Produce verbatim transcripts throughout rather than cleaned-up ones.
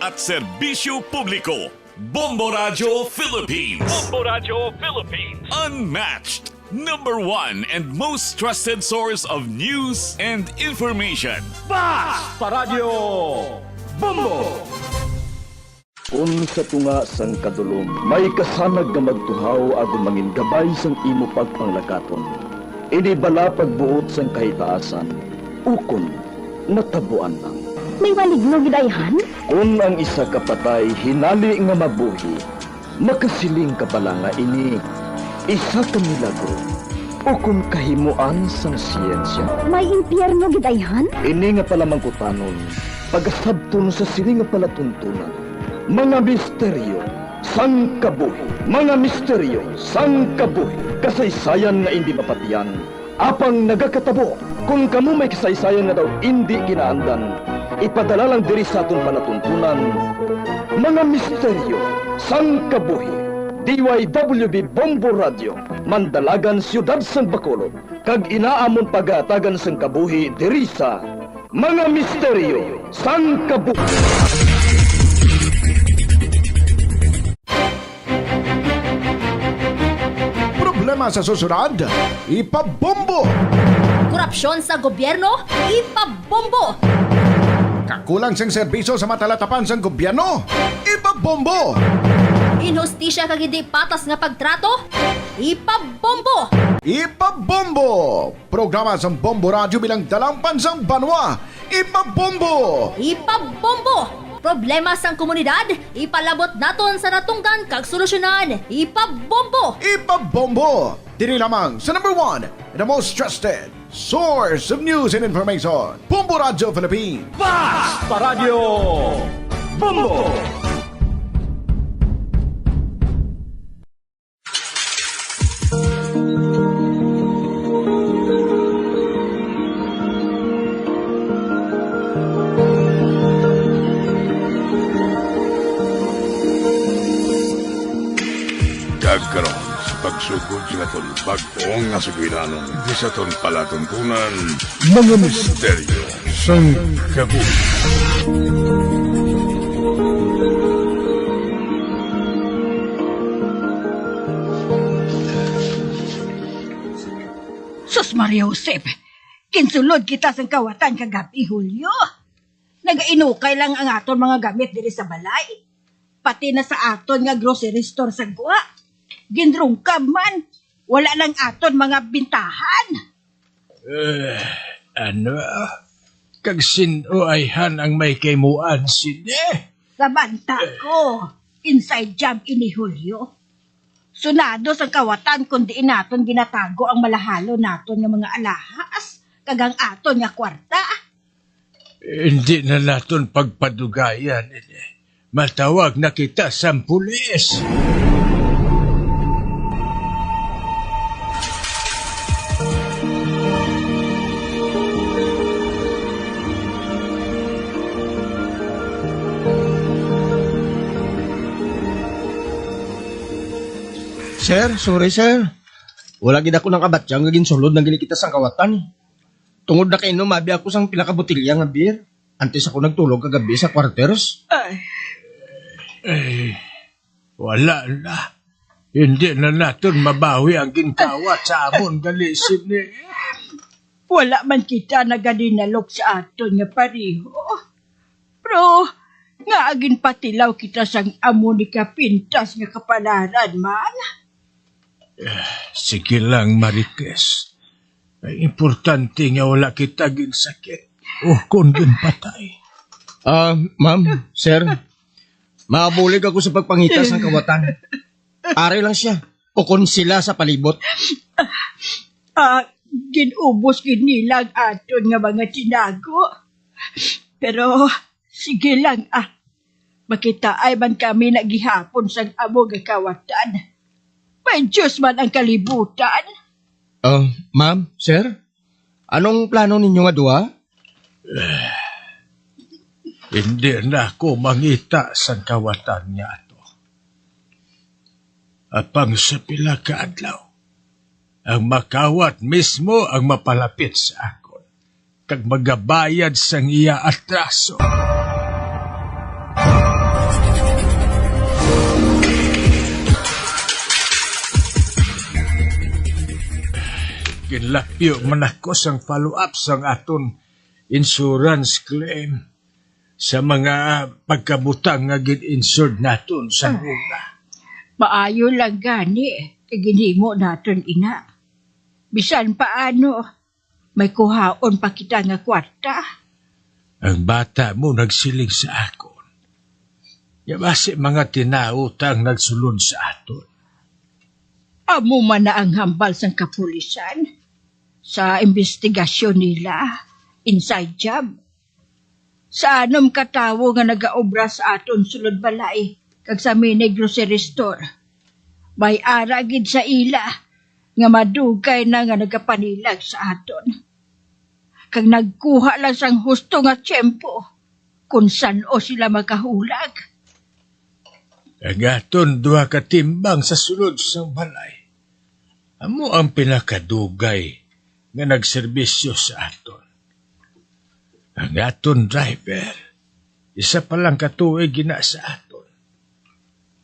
at serbisyo publiko. Bombo Radyo Philippines. Bombo Radyo Philippines. Unmatched, number one and most trusted source of news and information. Basta Radyo Bombo! Kun sa tunga sang kadulom may kasanag nga magtuhaw agud mangin gabay sang imo pagpanglakaton, ini bala pagbuot sang kahitaasan, ukon natabuan lang. May maligno gid ayhan? Kun ang isa ka patay hinali nga mabuhi, makasiling ka bala nga ini isa ka milagro ukon kahimuan sang siyensya? May impyerno gid ayhan? Ini nga palamangkutanon pagasabton sa sini nga palatuntunan, mga misteryo sang kabuhi, mga misteryo sang kabuhi, kasaysayan nga indi mapatiyan, apang nagakatabo. Kon kamo may kasaysayan nga daw indi kinaandan, ipadala lang diri sa aton palatuntunan, mga misteryo sang kabuhi. D Y W B Bombo Radio, Mandalagan, Siyudad sang Bacolod, kag ina amon pagahatagan sang kabuhi diri sa mga misteryo sang kabuhi. Problema sa susunod, ipabombo. Korupsyon sa gobyerno, ipabombo. Kakulang sang serbisyo sa matalatapan sang gobyerno, ipabombo. Inhustisya kag hindi patas nga pagtrato, ipabombo. Ipabombo. Programa sang Bombo Radyo bilang dalangpan sang banwa. Ipabombo! Ipabombo! Problema sang komunidad, ipalabot naton sa natungdan kag solusyonan. Ipabombo! Ipabombo! Diri lamang sa number one, the most trusted source of news and information, Bombo Radyo Philippines. Basta Radyo Bombo! Kag karon, sa pagsugod sa aton bag-o nga sugilanon, di sa aton palatuntunan, mga misteryo sang kabuhi. Sus Maria Josep, ginsulod kita sang kawatan kagab-i, Julio. Nagainukay lang ang aton mga gamit diri sa balay. Pati na sa aton nga grocery store sa gwa, ginrungkab man. Wala lang aton mga bintahan. Eh, ano? Kag sin-o ayhan ang may kahimuan sini? Sa banta ko, inside job ini, Julio. Sunado sang kawatan kon diin naton ginatago ang malahalon naton nga mga alahas kag ang aton nga kwarta. Hindi na naton pagpadugayan ini. Matawag na kita sang pulis. Sir, sorry, sir. Wala gid ako nakabatyag nga ginsulod na gid kita sang kawatan. Tungod nakainom abi ako sang pila ka botelya nga beer antes ako nagtulog kagabi sa quarters. Ay. Eh, wala na. Hindi na naton mabawi ang ginkawat sa amon gali sini. Wala man kita nagalinalok sa aton nga pareho. Pero nga ginpatilaw kita sang amo ni kapintas nga kapalaran man. Eh, sige lang, Marites. Ang importante nga wala kita ginsakit o kon ginpatay. Ah, ma'am, sir, mabulig ako sa pagpangita sang kawatan. Ari lang siya, o kon sila sa palibot. Ah, ginubos gid nila ang aton nga mga tinago. Pero sige lang, ah. Makitaay man kami na gihapon sang amo nga kawatan. May Dios man ang kalibutan. Ah, ma'am, sir, anong plano ninyo nga duha? Hindi na ako mangita sang kawatan nga ato. Apang sa pila ka adlaw, ang makawat mismo ang mapalapit sa akon kag magabayad sang iya atraso. Ginlapyo man ako sang follow-up sang aton insurance claim sa mga pagkabutang nga gin-insured naton sa una. Maayo lang gani kay ginhimo naton ina. Bisan paano, may kuhaon pa kita nga kwarta. Ang bata mo nagsiling sa akon nga basi mga tinawo ta ang nagsulod sa aton. Amo man na ang hambal sang kapulisan sa imbestigasyon nila, inside job. Sa anom ka tawo nga nagaobra sa aton sulod balay kag sa mini grocery store, may ara gid sa ila nga madugay na nga nagapanilag sa aton, kag nagkuha lang sang husto nga tiyempo kon san-o sila makahulag. Ang aton duha ka timbang sa sulod sang balay amo ang pinakadugay nga nagserbisyo sa aton. Ang aton driver, isa pa lang ka tuig gina sa aton.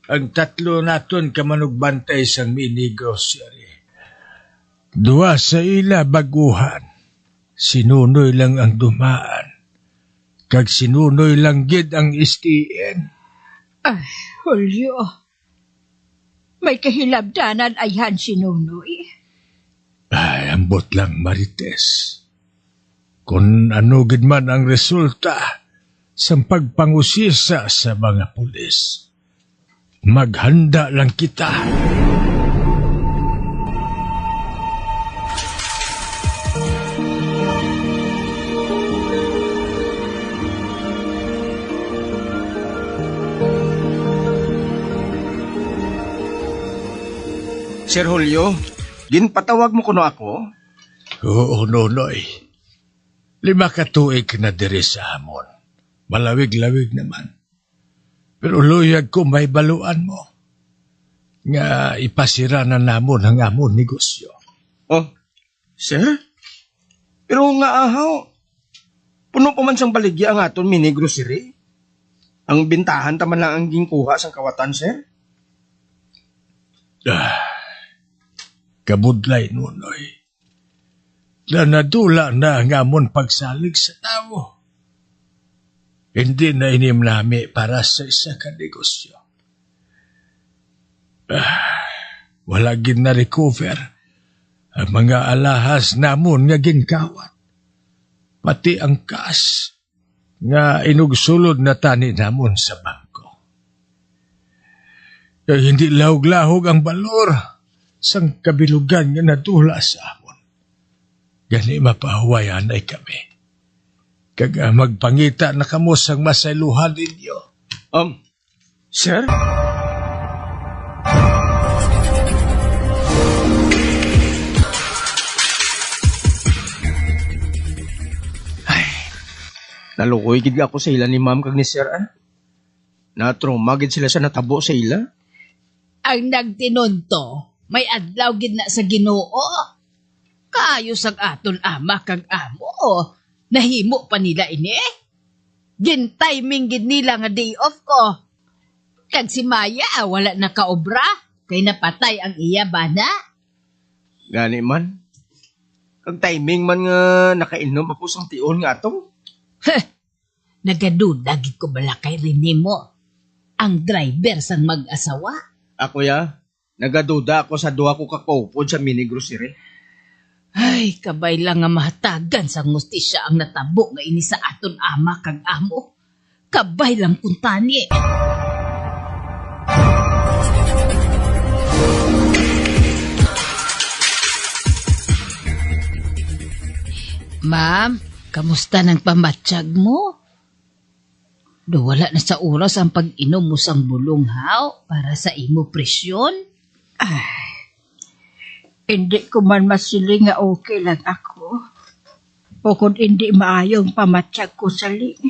Ang tatlo naton ka manugbantay sang mini grocery. Duha sa ila baguhan, si Nonoy lang ang dumaan, kag si Nonoy lang gid ang S T N. Ay, Julio, may kahilabdanan ayhan si Nonoy. Ay, ambot lang, Marites. Kon ano gid man ang resulta sang pagpangusisa sa mga pulis, maghanda lang kita. Sir Julio, ginpatawag mo kuno ako? Oo, Nonoy. Lima ka tuig ka na diri sa amon. Malawig-lawig naman. Pero luyag ko mahibaluan mo nga ipasira na namon ang amon negosyo. Oh, sir? Pero nga ahaw, puno pa man sang baligya ang aton mini grocery. Ang bintahan ta man lang ang ginkuha sang kawatan, sir. Ah, kabudlay, Nonoy. Na nadula na ang amon pagsalig sa tawo. Hindi na ini nami para sa isa ka negosyo. Ah, wala gid na-recover ang mga alahas namon nga ginkawat, pati ang cash nga inugsulod na tani namon sa bangko. Kay hindi lahog-lahog ang balor sang kabilugan nga nadula sa amon. Gani mapahuway anay kami, kag, ah, magpangita na kamo sang masaylohan ninyo. Um, sir? Ay, naluoy gid ako sa ila ni ma'am kag ni sir, ah. Natrauma gid sila sa natabo sa ila. Ang nagtinunto, may adlaw gid na sa Ginoo. Kaayo sang aton ama kag amo, nahimo pa nila ini. Gin-timing gid nila nga day off ko. Kag si Maya, wala nakaobra, kay napatay ang iya bana. Gani man. Kag timing man nga nakainom ako sang tion nga ato. Heh, nagaduda gid ko bala kay Rene mo, ang driver sang mag-asawa. Ako ya, nagaduda ako sa duha ko ka kaupod sa mini grocery. Ay, kabay lang nga mahatagan sang hustisya ang natabo nga ini sa aton ama kag amo. Kabay lang kuntani. Ma'am, kamusta nang pamatyag mo? Do wala na sa oras ang pag-inom mo sang bulong haw para sa imo presyon? Ay, hindi ko man masiling nga okay lang ako. O kung hindi maayong pamatyag ko sa ling.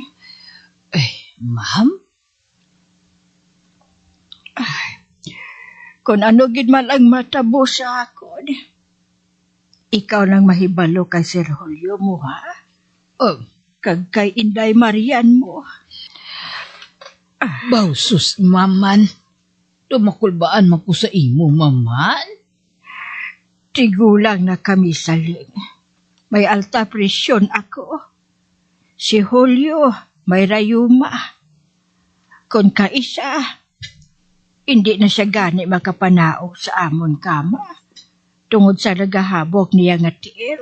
Eh, ma'am? Ay, kung ano gid man ang matabo sa akon, ikaw nang mahibalo kay Sir Julio mo, ha? Oh. Kag kay Inday Marian mo. Bawsos, maman. Tumakulbaan man ko sa imo, maman. Tigulang na kami, Saling. May alta presyon ako. Si Julio may rayuma. Kon kaisa, hindi na siya gani makapanaog sa amon kama tungod sa nagahabok niya nga tiil.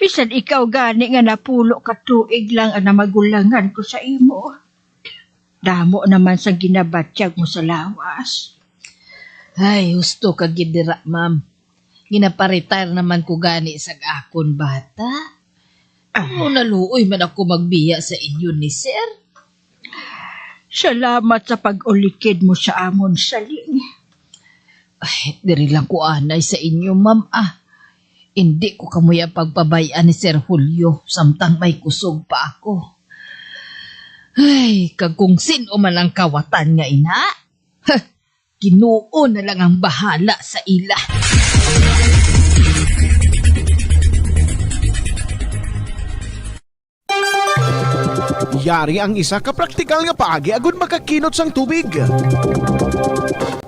Bisan ikaw gani nga napulo ka tuig lang ang namagulangan ko sa imo, damo naman sang ginabatyag mo sa lawas. Ay, husto ka gid dira, ma'am. Ginaparetire naman ko gani sa akon bata. Ano, naluoy man ako magbiya sa inyo ni sir. Salamat sa pag-ulikid mo sa amon, Saling. Ay, diri lang ko anay sa inyo, ma'am, ah. Hindi ko kamuya pagpabay-an ni Sir Julio, samtang may kusog pa ako. Ay, kag kung sin-o man ang kawatan nga ina, ha, Ginoo na lang ang bahala sa ila. Yari ang isa ka praktikal nga paagi agud makakinot sang tubig.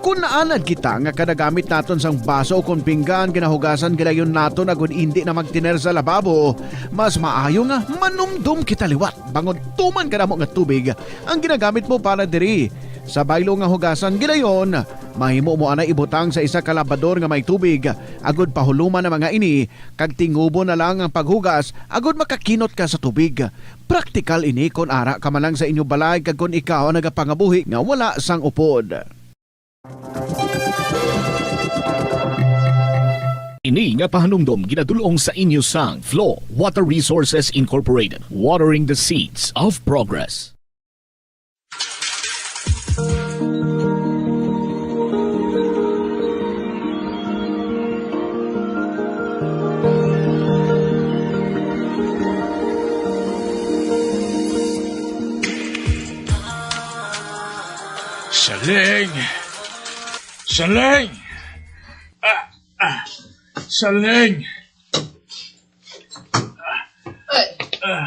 Kon naanad kita nga kada gamit naton sang baso o kon pinggan, ginahugasan gilayon naton agud indi na magtiner sa lababo, mas maayo nga manumdom kita liwat bangod tuman kadamo nga tubig ang ginagamit mo para diri. Sa baylo nga hugasan gilayon, mahimo mo anay ibutang sa isa ka labador nga may tubig, agud pahuluman ang mga ini, kag tingubo na lang ang paghugas agud makakinot ka sa tubig. Praktikal ini kon ara ka man lang sa inyo balay kag kon ikaw ang nagapangabuhi nga wala sang upod. Ini nga pahanumdom ginadul-ong sa inyo sang Flow Water Resources Incorporated, watering the seeds of progress. Saling! Saling! Ah, ah, Saling! Ay, ah.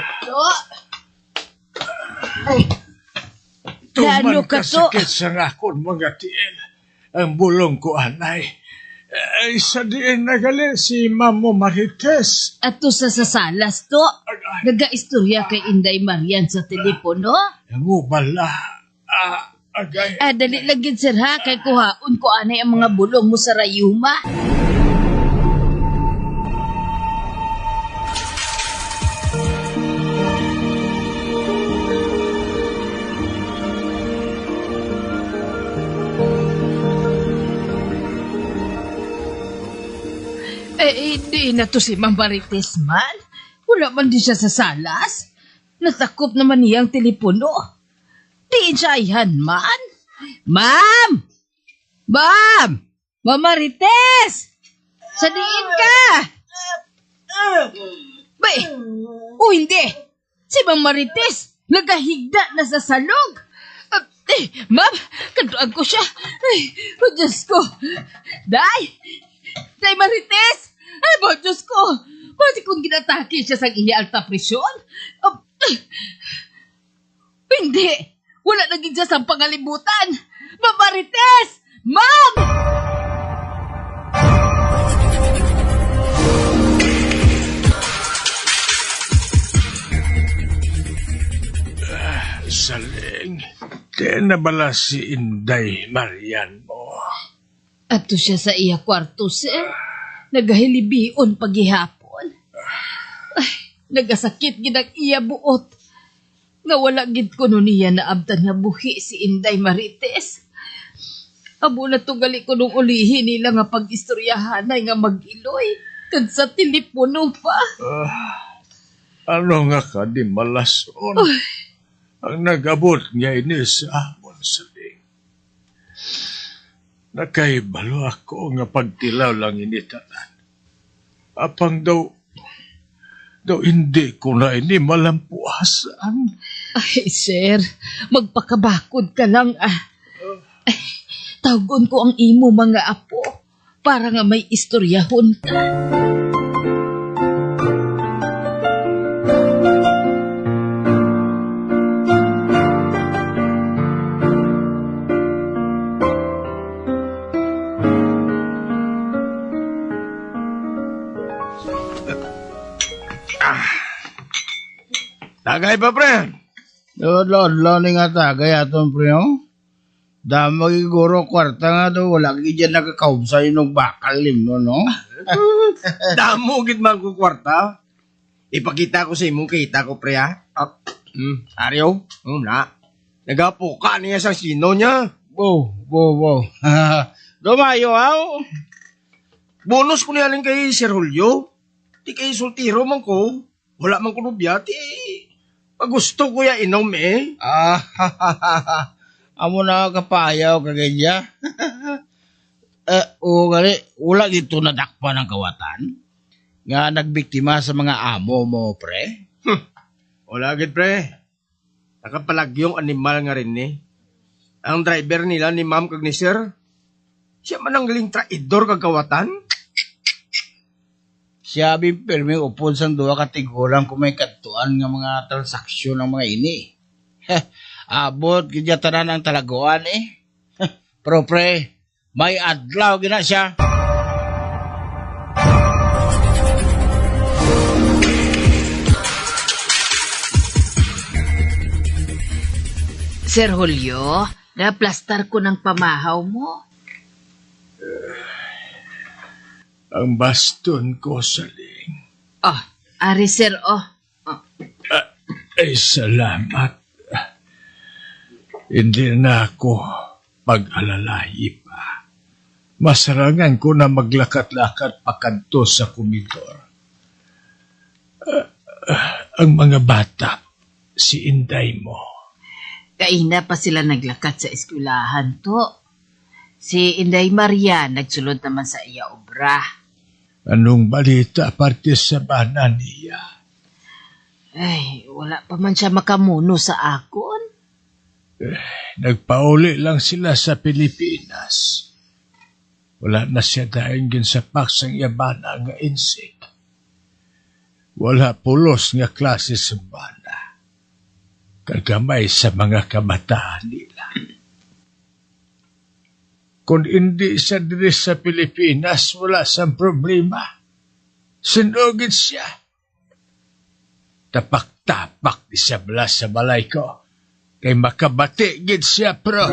Ay. Tuman Gano ka to? Kasakit sa akon mga tiil ang bulong ko, anay. Ay, sa diin na gali si Mamo Marites? Ato sa, sa salas to. Agay. Nagaistorya kay Inday Marian sa telepono. Ang ubala. Ah, agay. Ah, dali lang gid, sir, ha? Kay kuhaon ko anay ang mga bulong mo sa rayuma. Eh, hindi na to si Ma'am Marites man. Wala man din siya sa salas. Natakop naman niya ang telepono. Diin siya ayhan man? Ma'am! Ma'am! Ma'am Marites! Sa diin ka? Bay! O hindi! Si Ma'am Marites, nagahigda na sa salog! Ah, eh, ma'am, kaduan ko siya. Ay, oh, Diyos ko! Day! Day Marites! Ay, oh, Diyos ko! Pati kung ginatake siya sa iya alta presyon? Ah, ay, Hindi! Wala na gid siya sa pangalibutan! Ma'am Marites! Ma'am! Ah, Saling, diin na bala si Inday Marian mo? Adto siya sa iya kwarto, sir. Nagahilibion pa gihapon. Ay, nagasakit gid ang iya buot. Nga wala gid kuno niya naabtan nga buhi si Inday Marites. Amo na to gali kunong ulihi nila nga pag-istoryahanay nga mag-iloy, kag sa telepono pa. Ah, ano nga kadimalason Ay. Ang nag-abot nga ini sa amon, Saling? Nakahibalo ako nga pagtilaw lang ini tanan. Apang daw, daw hindi ko na ini malampuasan. Ay, sir, magpakabakod ka lang, ah. Ay, tawgon ko ang imo mga apo para nga may istoryahon ka. Tagay pa, pre. Adlaw-adlaw ni nga tagay aton, pre, oh. Damo gid guro kwarta nga do, wala gid yan nagakaubsa yung bakal nimo, no? Damo gid man ko kwarta. Ipakita ko sa imo, kita ko, pre, ha? Ah, hmm, Aryo, hmm, na. Nagapuka niya sa sino niya. Bo, bo, bo. Dumayo, aw. Bonus ko niya lang kay Sir Julio. Di kay sultiro man ko. Wala man ko nobya, ti pagusto ko ya inom, eh. Ah, amo na kapayaw ka ganyan. Eh, o gali, wala gid to nadakpan ang kawatan nga nagbiktima sa mga amo mo, pre? Hmm. Wala gid, pre. Nakapalagyong animal nga rin, eh. Ang driver nila ni ma'am kag ni sir, siya man ang galing traidor kag kawatan. Siya bin pirmi upod sang duha ka tigulang kung may kadtuan nga mga transaksyon ang mga ini. Heh, abot gid ya tanan ang talaguan, eh. Heh, pero pre, may adlaw gina siya. Sir Julio, naplastar ko ng pamahaw mo. Ang baston ko, Saling. Oh, ari, sir, oh. Oh. Ah, ay, salamat. Hindi na ako pag-alalahi pa. Masarangan ko na maglakat-lakat pakadto sa komedor. Ah, ah, ang mga bata, si inday mo. Kaina pa sila naglakat sa eskwelahan, to. Si Inday Maria nagsulod naman sa iya obra. Anong balita parte sa bana niya? Ay, wala pa man siya makamuno sa akon. Eh, nagpauli lang sila sa Pilipinas. Wala na siya dayon ginsapak sang iya bana nga insik. Wala pulos nga klase sa bana. Kagamay sa mga kabataan nila. Kung indi siya diri sa Pilipinas, wala sang problema. Sin-o gid siya? Tapak-tapak ni siya bala sa balay ko. Kay makabati gid siya, pro.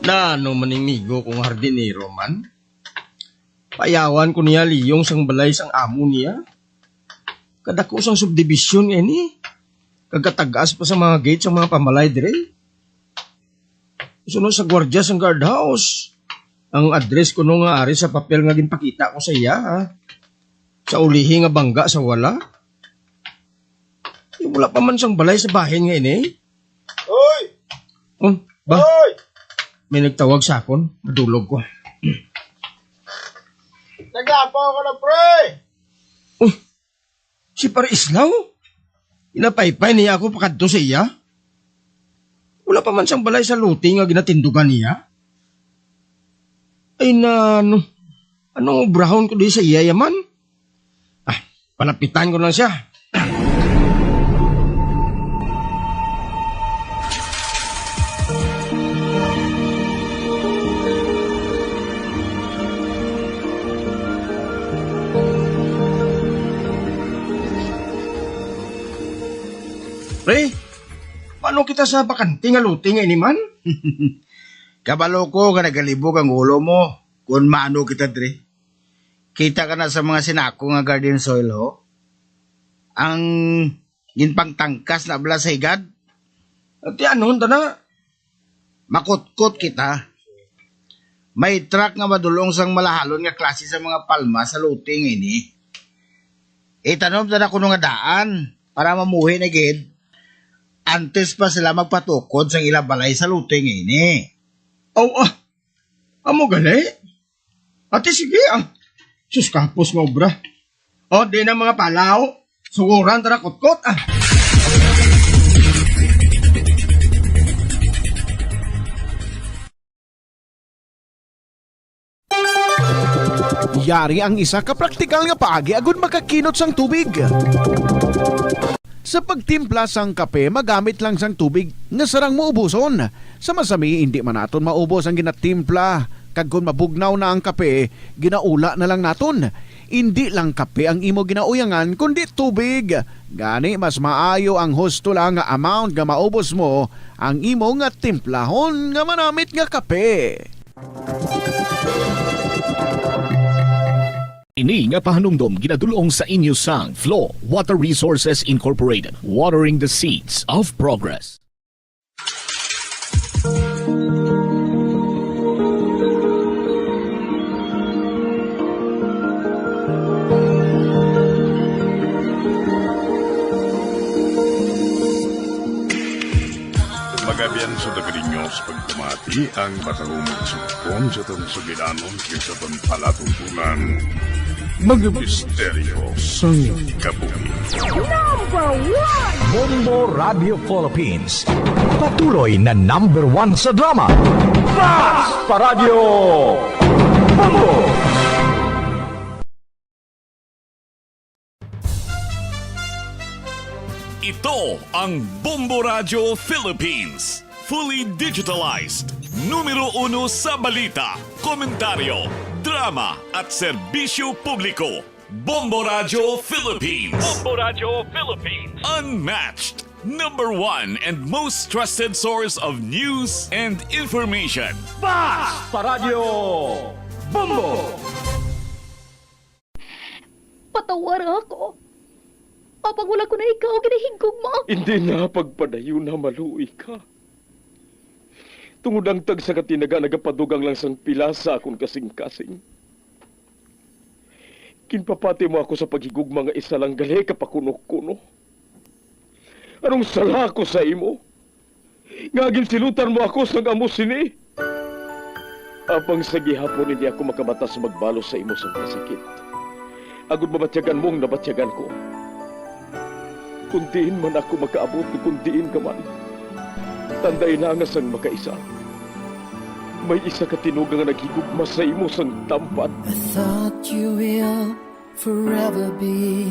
Naano man ning migo kong hardinero man? Payawan ko niya liyong sang balay sang amo niya. Kadako sang subdivision nga ini. Kag katag-as pa sa mga gate sang mga pamalay diri. Suno sa gwardiya sang guardhouse. Ang address kuno nga ari sa papel nga ginpakita ko sa iya, ha? Sa ulihi nga bangga sa wala. Eh, wala pa man sang balay sa bahin nga ini. Oy! Oh, ba? Oy! May nagtawag sa akon. Madulog ko. Naglapaw ko na, pre! Oh, si Pare Islaw? Ginapaypay niya ako pakadto sa iya. Wala pa man sang balay sa lote nga ginatindugan niya. Ay, na, ano? Anong obrahon ko di sa iya yaman? Ah, palapitan ko lang siya. Pre, paano kita sa bakante nga lote nga ini man? Kabalo ko nga nagalibog ang ulo mo kung maano kita, Dre. Kita ka na sa mga sinako nga garden soil, ho? Ang ginpangtangkas na bala sa higad? Ati, ano, ta na? Makutkot kita. May truck nga madulong sang malahalon nga klase sa mga palma sa lote nga ini. Itanom ta na kuno nga daan para mamuhi na gid antes pa sila magpatukod sang ila balay sa lote nga ini. Aw, ah, amo gali? Ati, sige, ah. Sus, kapos nga obra. O, di na, mga palaw. Suguran ta na kutkot, ah. Yari ang isa ka praktikal nga paagi agud makakinot sang tubig. Sa pagtimpla sang kape, magamit lang sang tubig nga sarang maubuson. Sa masami, indi man naton maubos ang ginatimpla, kag kon mabugnaw na ang kape, ginaula na lang naton. Indi lang kape ang imo ginauyangan, kundi tubig. Gani, mas maayo ang husto lang nga amount nga maubos mo ang imo nga timplahon nga manamit nga kape. Ini nga pahanumdom ginadul-ong sa inyo sang Flow Water Resources Incorporated, watering the seeds of progress. Magabian sa tagarinyo sa pagpamati ang matahumong sugpon sa atong sugilanon kag sa atong palatuntunan. Mga misteryo sang kabuhi. Number one! Bombo Radio Philippines. Patuloy na number one sa drama. Basta Radyo Bombo! Ito ang Bombo Radyo Philippines, fully digitalized, numero uno sa balita, komentaryo, drama at serbisyo publiko. Bombo Radyo Philippines. Bombo Radyo Philippines. Unmatched, number one and most trusted source of news and information. Basta Radyo Bombo! Patawara ako. Apang wala ko na ikaw ginahigugma. Hindi na pagpadayon na maluoy ka. Tungod ang tagsa ka tinaga nagapadugang lang sang pila sa akon kasing-kasing. Ginpapati mo ako sa paghigugma nga isa lang gali ka pakuno-kuno. Anong sala ko sa imo? Nga ginsilutan mo ako sang amo sini. Apang sa gihapon hindi ako makabatas magbalos sa imo sang kasakit, agod mabatyagan mo ang nabatyagan ko. Kung diin man ako makaabot, kung diin ka man, tandai na nga sang makaisa, may isa ka tinuga nga naghigugma sa imo sang tampad. I thought you will forever be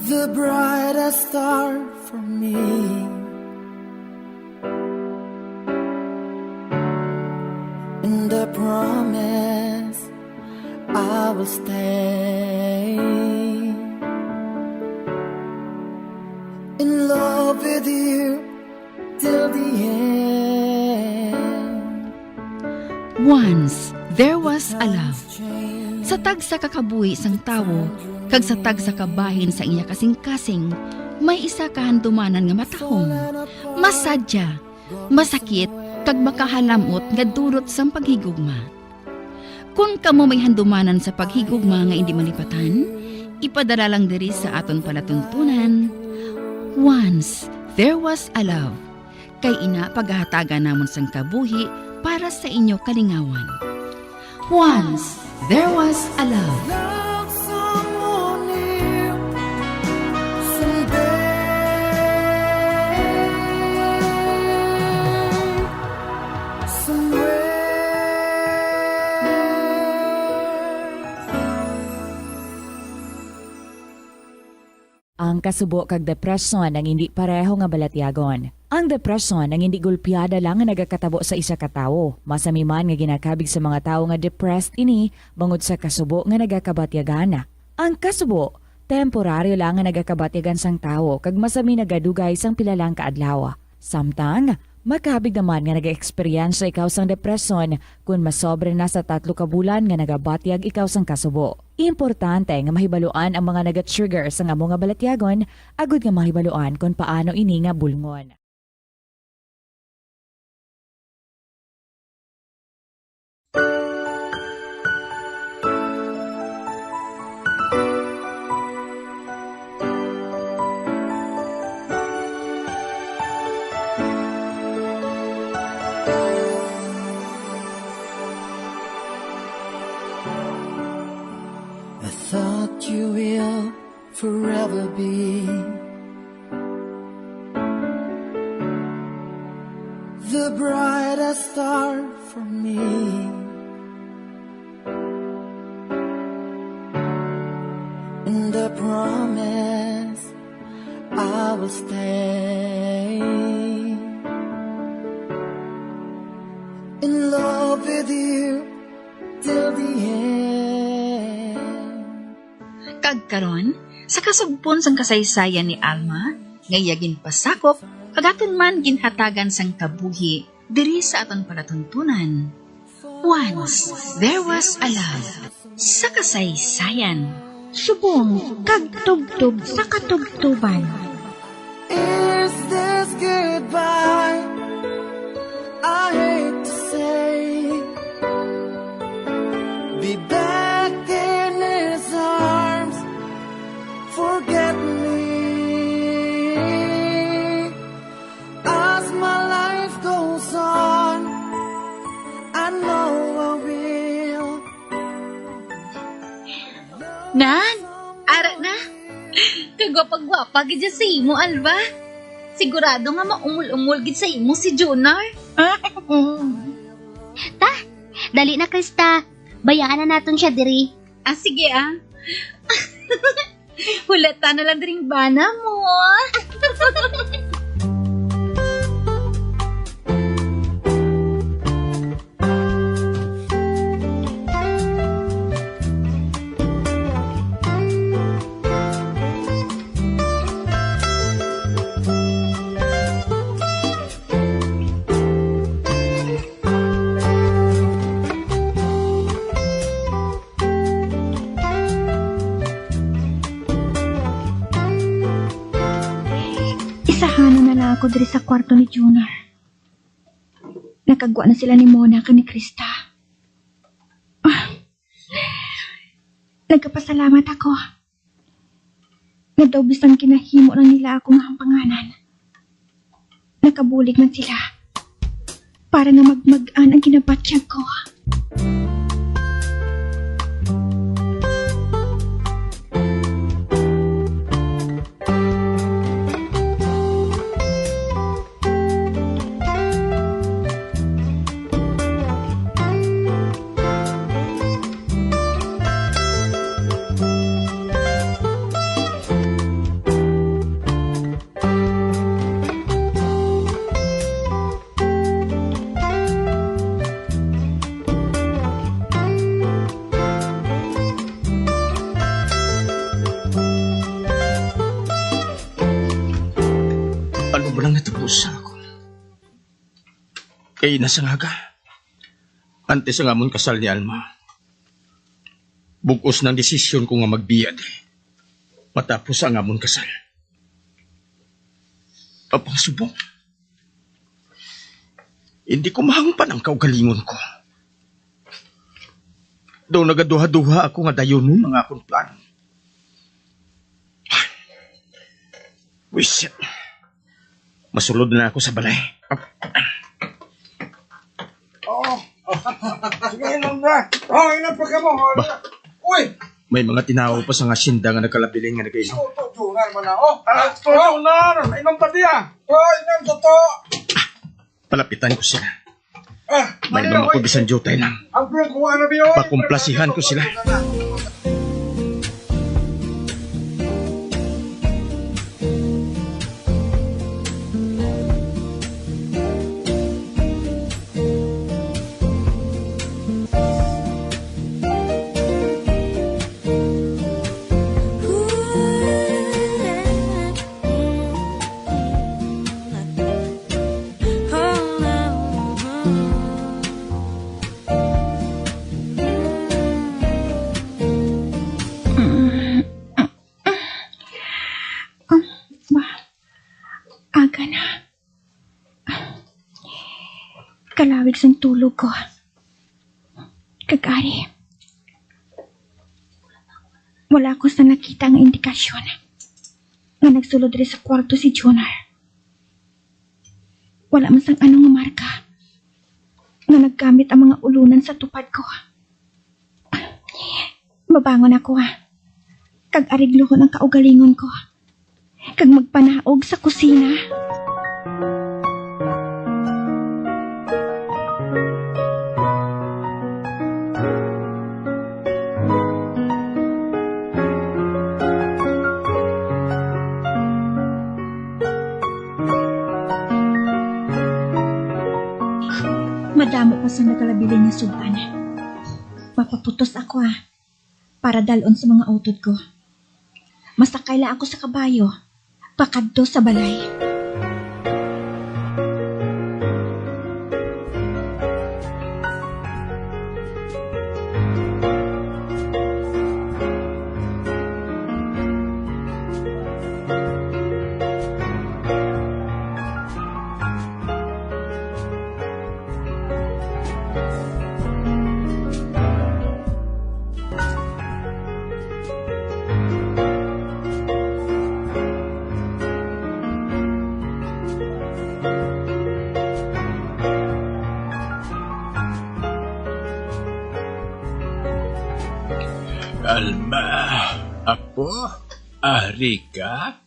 the brightest star for me. And I promise I will stay in love with you till the end. Once there was a love. Sa tagsa ka kabuhi sang tawo kag sa tagsa ka bahin sa iya kasing-kasing, may isa ka handumanan nga matahom, masadya, masakit, kag makahalam-ot nga dulot sang paghigugma. Kon kamo may handumanan sa paghigugma nga indi malipatan, ipadala lang diri sa aton palatuntunan. Once there was a love. Kay ina pagahatagan namon sang kabuhi para sa inyo kalingawan. Once there was a love. Ang kasubo kag depresyon ang indi pareho nga balatyagon. Ang depresyon ang indi gulpiada lang nga nagakatabo sa isa ka tawo. Masami man nga ginakabig sa mga tawo nga depressed ini bangod sa kasubo nga nagakabatyagan. Ang kasubo, temporaryo lang nga nagakabatyagan sang tawo kag masami nagadugay sang pila lang ka adlaw. Samtang, makabig naman nga nag-eksperyensya ikaw sang depresyon kon masobra na sa tatlo ka bulan nga nagabatyag ikaw sang kasubo. Importante nga mahibaluan ang mga naga-trigger sang amo nga balatyagon agud nga mahibaluan kon paano ini nga bulngon. I thought you will forever be the brightest star for me. Stay in love with you till the end. Kag karon, sa kasugpon sang kasaysayan ni Alma, nga iya ginpasakop, kag aton man ginhatagan sang kabuhi diri sa aton palatuntunan. Once there was a love. Sa kasaysayan, subong kag tubtob sa katubtoban. Is this goodbye? I hate to say. Be back in his arms. Forget me. As my life goes on, I know I will. Nan, ara na. Kagwapa-gwapa gid sa imo, Alva. Sigurado nga maumol-umol gid sa imo si Junar. Ta, dali na, Krista. Bayaan na naton siya diri. Ah, sige, ah. Hulata na lang dring bana mo. Isahanan na lang ako diri sa kwarto ni Junar. Nakagwa na sila ni Mona kag ni Krista. Ah, nagapasalamat ako. Nga daw bisan ginahimo na nila ako nga hampanganan, nakabulig man sila para nga magmag-an ang ginabatyag ko. Ano ba lang natabo sa ako? Kay nasa nga ka, antes ang amon kasal ni Alma, bug-os nang desisyon ko nga magbiya di matapos ang amon kasal. Apang subong, hindi ko mahangpan ang kaugalingon ko. Daw nagaduha-duha ako nga dayonon ang akon plano. Wisit. Masulod na ako sa balay. Oh. Sige, inom na. Oh, inom pa ka mo. Ba? Uy! May mga tinawo pa sa nga sinda nga nagkalabilin nga nagainom. Suto, Junar man na. Oh. Ah, Suto, Junar! Inom pa diya. Oh, inom, Suto. Palapitan ko sila. Ah, May inom ako bisan diutay lang. Ang bro, kuha na biyo. Pakumplasihan ko sila. Aga na. Kalawig sang tulog ko. Kag ari, wala ko sa nakita nga indikasyon nga nagsulod diri sa kwarto si Junar. Wala man sang ano nga marka nga naggamit ang mga ulunan sa tupad ko. Mabangon ako, ha, kag ariglohon ang kaugalingon ko, kag magpanaog sa kusina. Damo pa sang nagalabilin nga sud-an. Mapaputos ako, ah, para dal-on sa mga utod ko. Masakay lang ako sa kabayo, pakadto sa balay. Alma, apo, ari ka?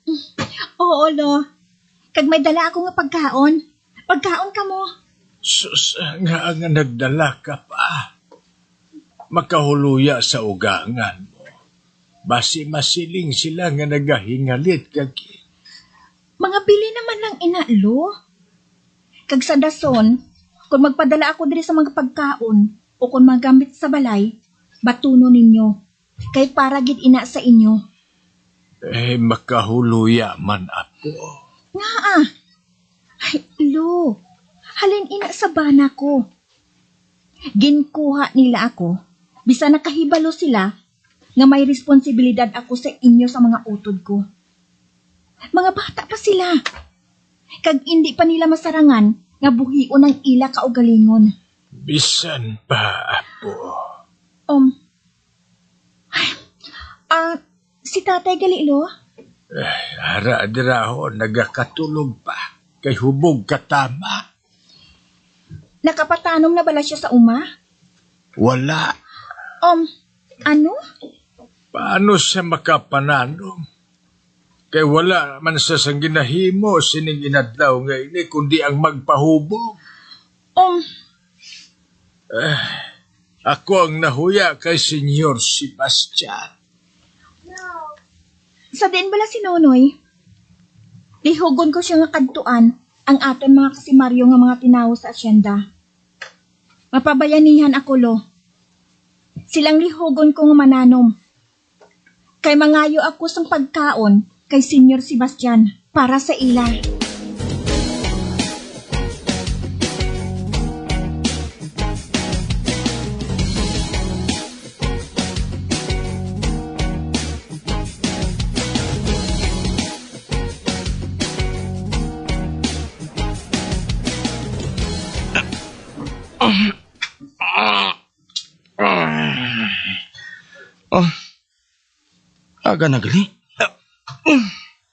Oo, lo. Kag may dala ako nga pagkaon. Pagkaon kamo. Sus, nga, nga nagdala ka pa. Makahuluya sa ugangan mo. Basi masiling sila nga nagahingalit kag Mga bili naman lang ina, lo. Kag sa dason, kung magpadala ako diri sa mga pagkaon o kung mga gamit sa balay, batunon ninyo, kay para gid ina sa inyo. Eh, makahuluya man, apo. Ngaa? Ay, lo, halin ina sa bana ko. Ginkuha nila ako, bisan nakahibalo sila nga may responsibilidad ako sa inyo sa mga utod ko. Mga bata pa sila, kag indi pa nila masarangan nga buhion ang ila kaugalingon. Bisan pa, apo. Um, ay, ah, si tatay gali, lo? Eh, ara dira ho, nagakatulog pa. Kay hubog katama. Nakapatanom na bala siya sa uma? Wala. Um, ano? Paano siya makapananom? Kay wala man siya sang ginahimo sining inadlaw nga ini, kundi ang magpahubog. Um, Eh, ako ang nahuya kay Senyor Sebastian. Sa diin bala si Nonoy? Lihugon ko siya nga kadtuan ang aton mga kasimaryo nga mga tinawo sa asyenda. Mapabayanihan ako, lo. Silang lihugon ko nga mananom. Kay mangayo ako sang pagkaon kay Senyor Sebastian para sa ila. Ah. Oh, aga na gali. Ah, mm,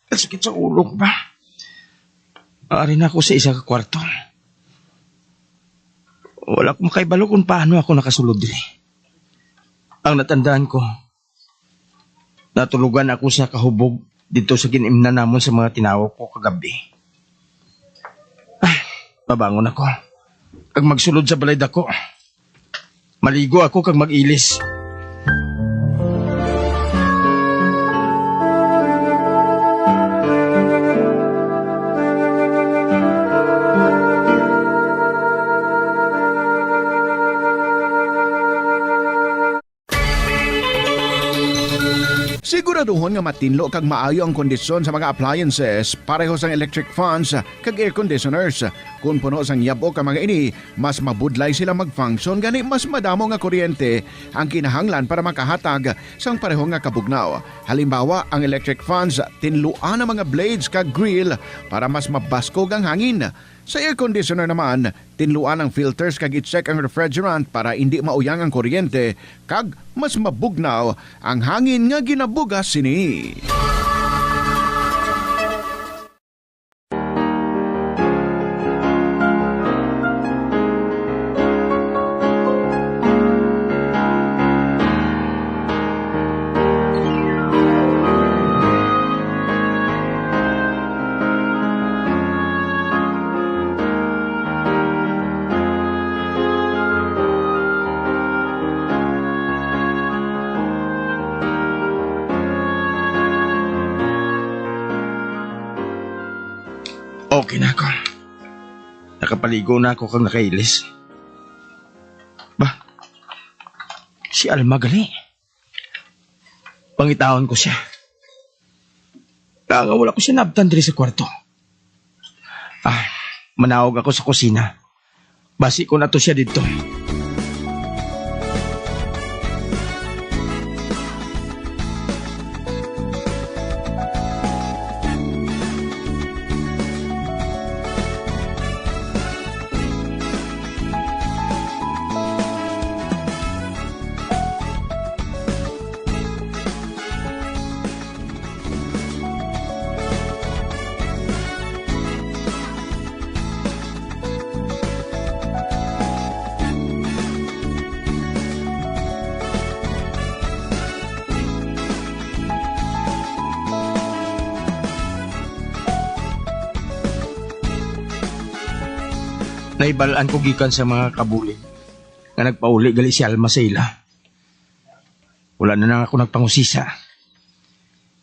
ang sakit sa ulo ko ba? Ari na ako sa isa ka kwarto. Wala ko makaibalo kung paano ako nakasulod diri. Ang natandaan ko, natulugan ako sa kahubog dito sa gin-imnan namon sa mga tinawo ko kagabi. Ah, mabangon ako. Kag magsulod sa balay dako. Maligo ako kag mag-ilis. Siguraduhon nga matinlo kag maayo ang kondisyon sa mga appliances, pareho sang electric fans kag air conditioners. Kon puno sang yab-ok ang mga ini, mas mabudlay sila mag-function, gani mas madamo nga kuryente ang kinahanglan para makahatag sang pareho nga kabugnaw. Halimbawa, ang electric fans, tinluan ang mga blades kag grill para mas mabaskog ang hangin. Sa air conditioner naman, tinluan ang filters kag i-check ang refrigerant para indi mauyang ang kuryente kag mas mabugnaw ang hangin nga ginabugas sini. Okay na ako. Nakapaligo na ako kag nakailis. Si Alma gali. Pangitaon ko siya. Kaya nga wala ko siya naabtan diri sa kwarto. Ah, manawag ako sa kusina. Basi ko na to siya didto. Nahibal-an ko gikan sa mga kabulig nga nagpauli gali si Alma sa ila. Wala na lang ako nagpangusisa.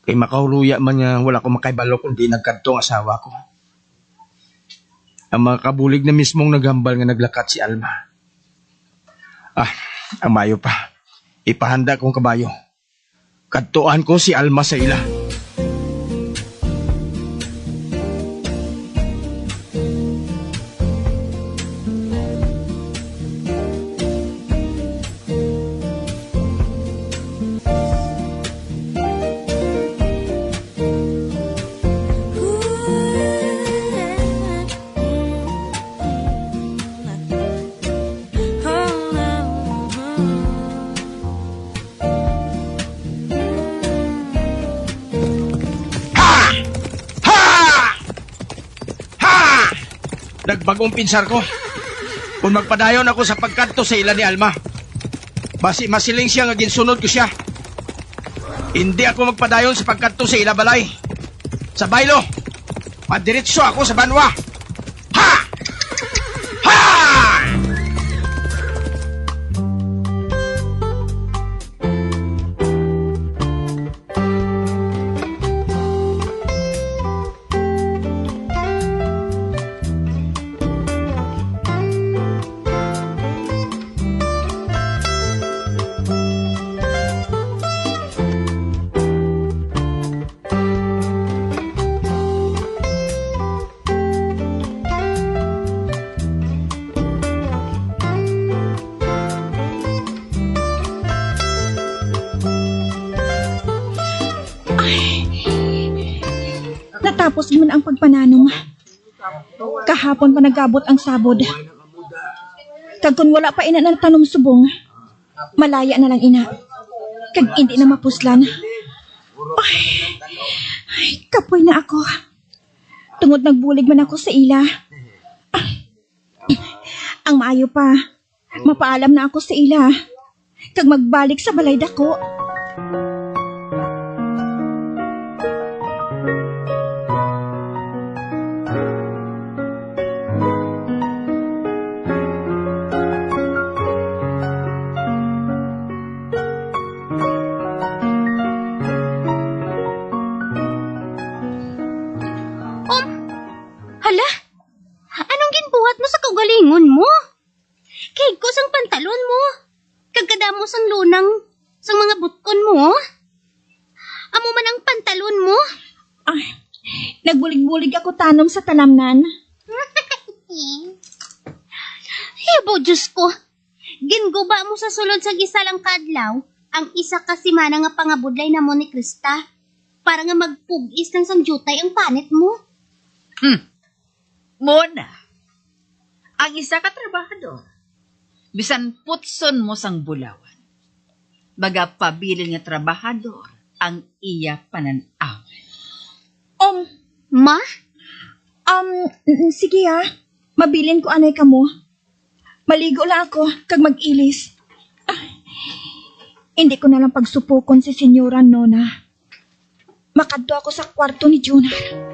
Kay makahuloya man nga wala ko makahibalo kundi nagkadto ang asawa ko. Ang mga kabulig na mismong naghambal nga naglakat si Alma. Ah, ang maayo pa. Ipahanda kong kabayo. Kadtuan ko si Alma sa ila. Ha! Ha! Nagbagong pinsar ko. Kung magpadayon ako sa pagkadto sa ila ni Alma, basi masiling siya nga ginsunod ko siya. Hindi ako magpadayon sa pagkadto sa ila balay. Sa baylo, madiretso ako sa banwa. Ha! Ha! Ay, natapos man ang pagpananom. Kahapon pa nag-abot ang sabod. Kag kon wala pa ina natanom subong, malaya na lang ina. Kag indi na mapuslan. Ay, ay, kapoy na ako. Tungod nagbulig man ako sa ila. Ay, ang maayo pa, mapaalam na ako sa ila. Kag magbalik sa balay dako. Um, hala? Anong ginbuhat mo sa kaugalingon mo? Kahigko sang pantalon mo, kag kadamo sang lunang sang mga butkon mo. Amo man ang pantalon mo. Ay, nagbulig-bulig ako tanom sa talamnan. Yabo, Diyos ko. Ginguba mo sa sulod sa isa lang ka adlaw ang isa ka semana nga pangabudlay namon ni Krista, para nga magpug-is lang sang diutay ang panit mo. Hmm. Mona, ang isa ka trabahador, bisan putson mo sang bulawan, magapabilin nga trabahador ang iya panan-awan. Um, Ma? Um, n-, sige, ah. Mabilin ko anay kamo. Maligo lang ako kag mag-ilis. Ah, hindi ko na lang pagsupokon si Senyora Nona. Makadto ako sa kwarto ni Junior.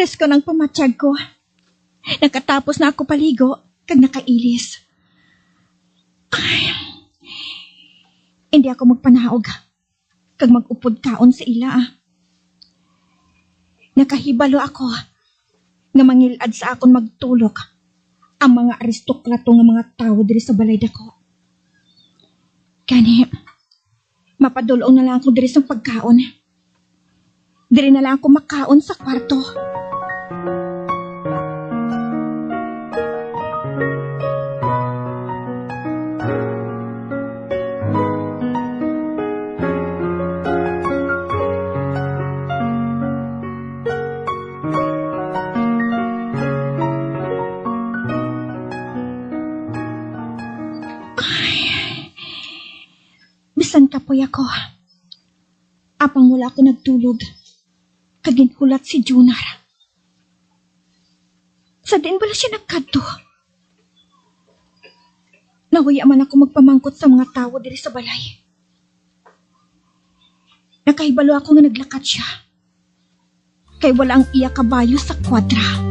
Tres ko nang pamatyag ko. Nakatapos na ako paligo, kag nakailis. Ay, hindi ako magpanaog kag mag-upod kaon sa ila, ah. Nakahibalo ako nga mangil-ad sa akon magtulok ang mga aristokrato nga mga tawo diri sa balay dako. Gani, mapadul-ong na lang ako diri sa pagkaon. Diri na lang ako makaon sa kwarto. Ay, bisan kapoy ako. Apang wala ako nagtulog, kag ginhulat si Junar. Sa diin bala sia nagkadto? Nahuya man ako magpamangkot sa mga tawo diri sa balay. Nakahibalo ako nga naglakat sia, kay wala ang iya kabayo sa kwadra.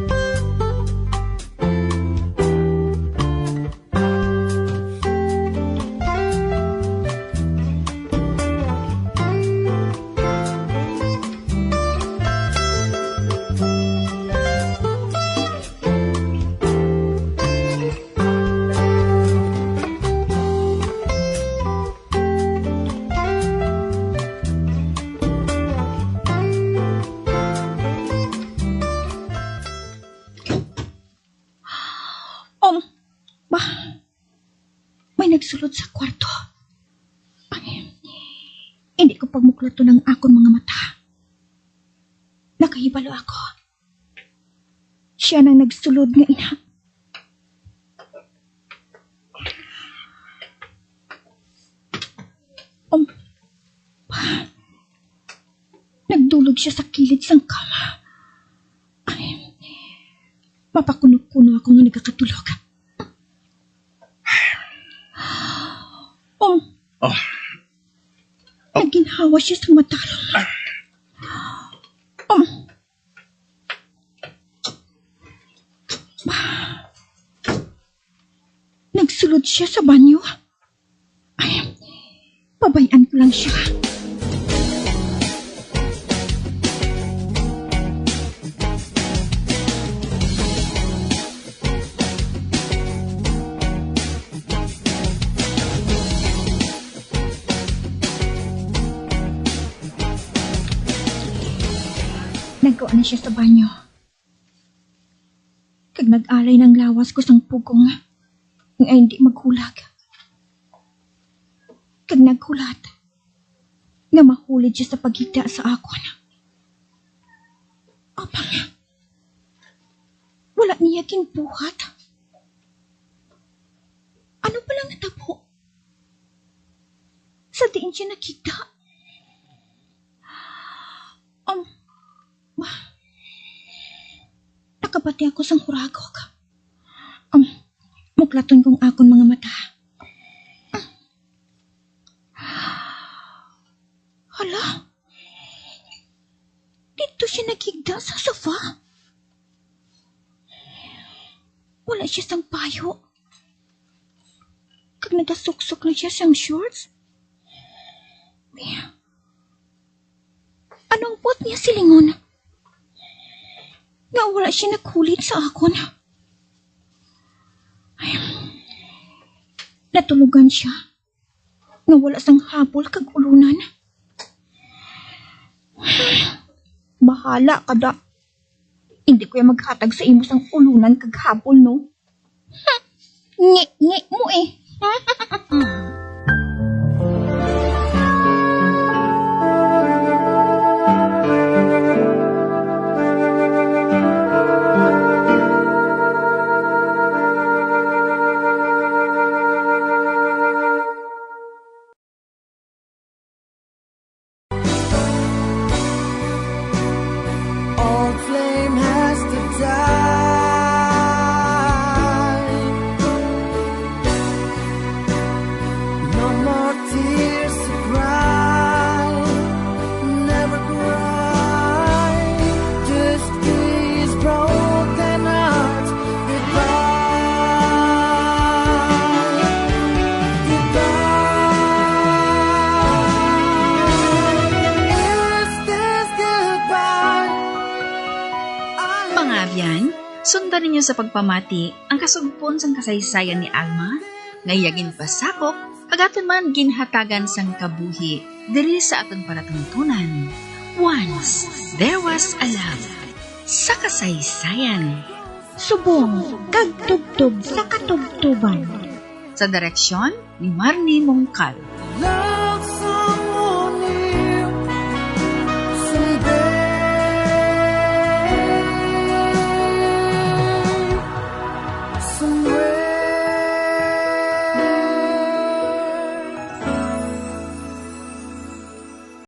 Um, ba, may nagsulod sa kwarto. Ay, hindi ko pagmuklaton ang akon mga mata. Nakahibalo ako. Sia nang nagsulod nga ina. Um, nagdulog sia sa kilid sang kama. Ay, mapakuno-kuno ako nga nagakatulog. Um, Oh. Oh. Nagginhawa sia sa matalom. Um, Nagsulod sia sa banyo. Ay, pabay-an ko lang sia. Nagkuha na sia sa banyo. Kag nag-alay nang lawas ko sang pugong nga hindi maghulag. Kag naghulat nga mahulid sia sa paghigda sa akon. Apang wala niya ginbuhat. Ano palang natabo? Sa diin sia naghigda? Um, nakabati ako sang huragok. Um, muklaton kong akon mga mata. Hala? Dito siya naghigda sa sofa? Wala siya sang payo. Kag nagasuksok na siya sang shorts. Ano ang buot niya silingon? Nga wala siya naghulid sa akon. Ay, natulugan siya nga wala sang habol kag ulunan. Bahala ka da. Hindi ko ya maghatag sa imo sang ulunan kag habol, no? Ngi-ngi mo eh. Old flame has to die. Mga abyan, sundan ninyo sa pagpamati ang kasugpon sang kasaysayan ni Alma, nga iya ginpasakop kag aton man ginhatagan sang kabuhi diri sa aton palatuntunan. Once there was a love. Sa kasaysayan. Subong kag tubtob sa katubtoban. Sa direksyon ni Marnie Mongkal.